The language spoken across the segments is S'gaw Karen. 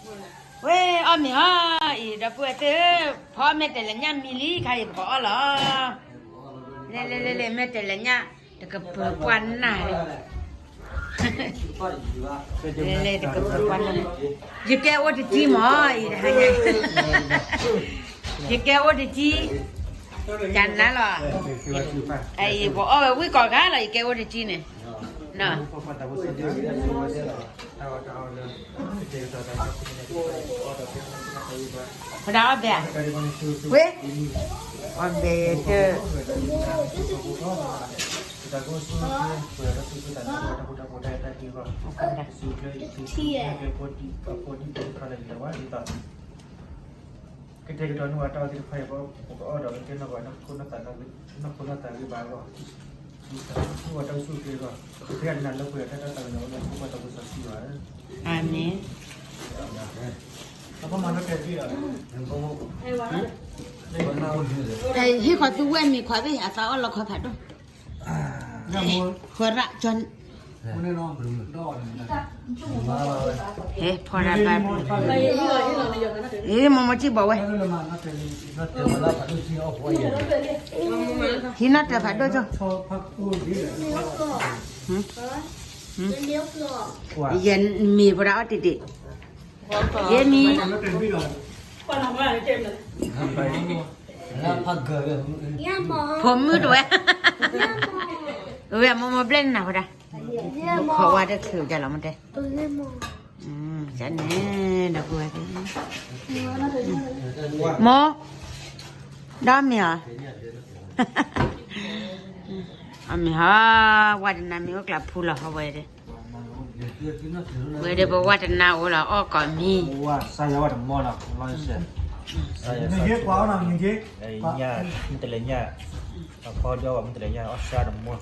ဝဲအီၣ်မ့ၤအီၤအံၤ ဒီပုၢ်ဝဲၢ်သ့ၣ်ဧၢ, ဖီအီၣ်မဲာ်တဲးလဲးညၣ်မံလံခါအံၤ ပကအီၣ်လီၤ. လဲၤလဲၤလဲၤလဲၤ မဲာ်တဲးလဲးညၣ် တကပၢၤပှၢ်နၢ်လံ. လဲၤလဲၤတကပၢၤပှၢ်နၢ်, ယကဲအိၣ်တကံမးအံၤတဟါညါ, ယကဲအိၣ်တကံ, ကနၤလီၤ, အံၤပအီၣ်ဝဲဝံၣ်ကီးခါလီၤ ယကဲအိၣ်တကံန့ၣ် ဖဒၣ်အီၣ်ဘဲ, ဝ့ၢ်, အီၣ်ဘဲတၢ်, ကတဲာ်ကတီၤန့ၢ်ပှၤတၢ်အိၣ်သးသ့ၣ်တဖၣ်အံၤ ပကအိၣ်ဒီးကတဲာ်ကတီၤန့ၢ်ပှၤတၢ်အိၣ်သးသ့ၣ်တဖၣ်အံၤ ပကအီၣ်ဒီးကတဲနီၢ်ကီး နီၢ်ခိနီၢ်သးဂ့ၤဘၣ်အဂီၢ်, ပှၤတၢ်အိၣ်ဆူၣ်အိၣ်ချ့အဂီၢ်, ပကဟ့ၣ်နၤလၢပှဲၤတၢ်တၢ်သးကညီၤဝဲလၢပှၤတၢ်အိၣ်ဆူၣ်အိၣ်ချ့ဘၣ်. အၤမ့ၣ်. ဟ့ၣ်ခီသူဝဲၢ်မ့ၤခွါဘ့ၣ် အသးအီၣ်လီၤခီဖးဒိၣ်, ဃီရၣ်ကၠီ, ဟဲဖီရၣ်ဘၣ်, အ့ မိၢ်မိၢ်စံၣ်ဘီဝဲ, ဟံးနီၢ်တၢၤဖးဒိၣ်ကၠီ, ယမ့ၤဖီရၣ်အီၣ်တံၢ်တံၢ်, ယမံၤ ဖိမုၣ်တဝဲ, ဝဲမိၢ်မိၢ်ဘျဲၣ်နၤဝဲဒၣ်, ခိးဝါတချုးကလီၤမတဲ, န့ၣ်, ဒီပုၢ်ဝဲၢ်သ့ၣ်, မိၢ်, ဒီးမ့ၤဧါ, အမ့ၤဟီ, ဝါတနါမ့ၤအိၣ်ကျးဖူလီၤဟီဝဲဒၣ်, ဝဲဒၣ်ပဝါတနါအိၣ်လီၤ အီၣ်ကိးမံၤ, ဝါစါယၤဝဲတမီၤလီၤ, မ့ၢ်တလဲၤညၣ်, ဖီဒီးဝဲမ့ၢ်တလဲၤညၣ်, အီၣ်စါတမီၤ, မ့ၢ်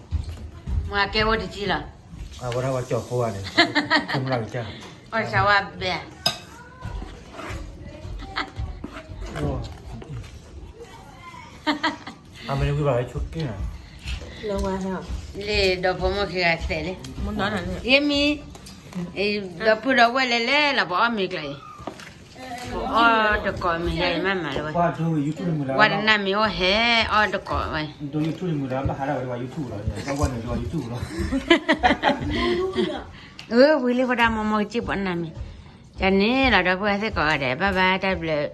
အကဲအိၣ်တကံလီၤ, အဝဲဒၣ်ဝဲကၠီၤဖိဧါန့ၣ်, ကမၤကစၢ်, အီၣ်စါဝဲဘဲ အမ့ၢ်ဝံၤဘၣ်ဝဲဆိက့ၢ်, လၢဒီဖိမိၢ်ခံဂၤသဲးလံ, ယမံၤ, ဒီပုၢ်ဒီဝဲၢ်လဲၤလဲၤလီၤ ပအီၣ်မ့ၤကျါအံၤ, ပအီၣ်တကိးမ့ၤယၤအံၤမးမးလၢဝဲ, ဝါတနါမ့ၤအိၣ်ဟဲ, အီၣ်တကိးဝဲ, အၢ ဝံၤလံဃိဒၣ်မိၢ်မိၢ်ကစံၣ်ပှၤနါမ့ၤ, ကန့ၣ်လီၤဒီပုၢ်ဝဲၢ်သ့ၣ်ကိးဂၤဒဲး ဘၣ်ဘၣ်တၢ်ဘျုး